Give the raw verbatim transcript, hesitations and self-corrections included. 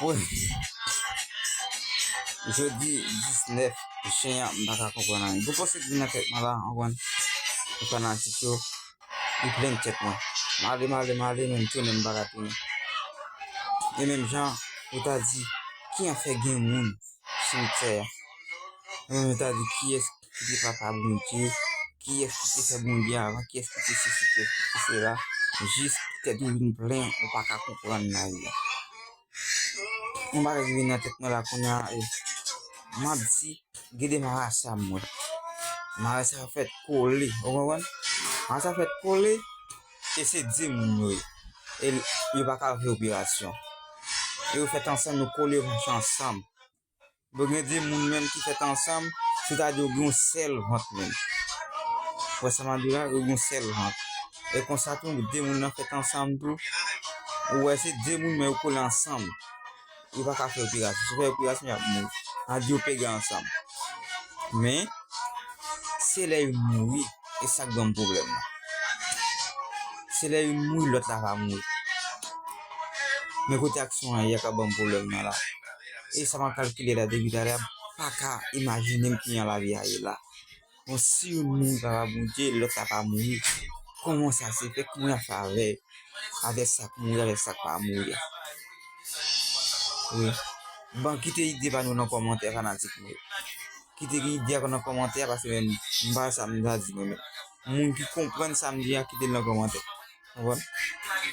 Wi. Jodi diznèf jen an, m pa ka konprann anyen. Gon panse ki vin nan tèt mwen la, w konprann? Fanatik yo, li plen tèt mwen. M ale, m ale, m ale, men m tounen, m pa ka tounen. E menm jan, ou ta di, ki afè gen moun simityè a? E menm jan ou ta di, kiyès ki te papa Bondye, kiyès ki te fè Bondye avan, kiyès ki te sesi, kiyès ki te sela, jis tèt ou vin plen, ou pa ka konprann lavi a. Yon bagay ki vin nan tèt mwen la kounye a, e, m ap di, gen de marasa m wè. Marasa fèt kole, ou konprann? Marasa fèt kole, e se de moun yo ye. E yo pa ka fè operasyon. E yo fèt ansanm, yo kole, yo mache ansanm. Bon, gen de moun menm ki fèt ansanm, sètadi yo gen yon sèl vant menm. Ou wè sa m ap di la, yo gen yon sèl vant. E konsa tou, de moun nan fèt ansanm tou. Ou wè se de moun, men yo kole ansanm. Yo pa ka fè operasyon. Si yo fè operasyon, y ap mouri. An di yo pega ansanm. Men, se lè yo mouri, e sa k ban m pwoblèm nan. Se lè youn mouri, lòt la pa mouri. Men kote aksyon an ye k ap ban m pwoblèm nan la. E sa m ap kalkile la depi talè a, m pa ka imajine m kijan lavi a ye la. Bon, si youn mouri papa Bondye, lòt la pa mouri. Kòman sa se fèt? Kòman y ap fè avè, avè sa k mouri, avè sa k pa mouri a? Wi. Bon, kite ide pa nou nan kòmantè, fanatik mwen yo. Kite ide a nan kòmantè a, paske menm, m pa wè sa m ta di mwen menm. Moun ki konprann sa m di a, kite l nan kòmantè. Konprann?